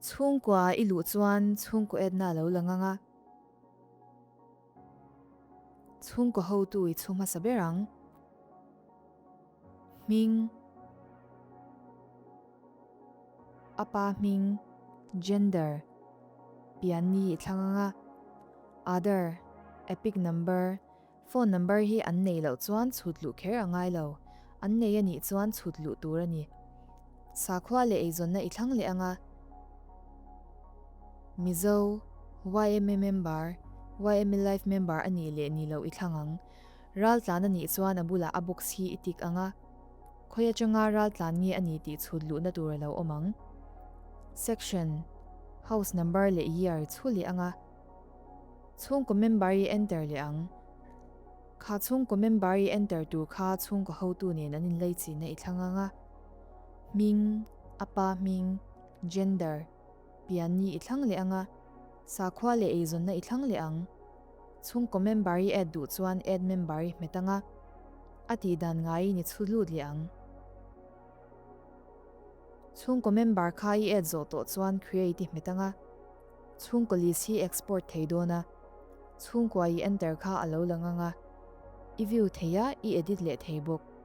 Chhungkua i luh chuan chhungkaw add na a lo lang ang a. Chhungkaw hotu i chhu hmasa ber ang. Hming, A pa hming, gender, pian ni i thlang ang a. Aadhaar, Epic number, Phone number hi an nei loh chuan chhut luh kher a ngai lo. An nei a nih chuan chhut luh tur a ni. Sakhua leh eizawnna i thlang leh ang a. Mizo, yma member, yma life member a nih leh ni loh i thlang ang. Raltlan a nih chuan a bulah a box hi i tik ang a. Khawi atanga raltlan nge a ni tih chhut luhna tur a lo awm ang. Section, House number leh year i chhu leh ang a. Chhungkaw member i enter leh ang. Kha chhungkaw member i enter tur kha chhungkaw hotu nen an inlei chinna i thlang ang a. Hming, a pa hming, gender, pianni i thlang leh ang a, sakhua leh eizawnna i thlang leh ang. Chhungkaw member i add duh chuan add member i hmet ang a, a tih dan ngaiin i chhu lut leh ang. Chhungkaw member kha i add zawh tawh chuan create i hmet ang a. Chhungkaw list hi export thei dawn a, chhungkua i enter kha a lo lang ang a, i view thei a, i edit leh thei bawk.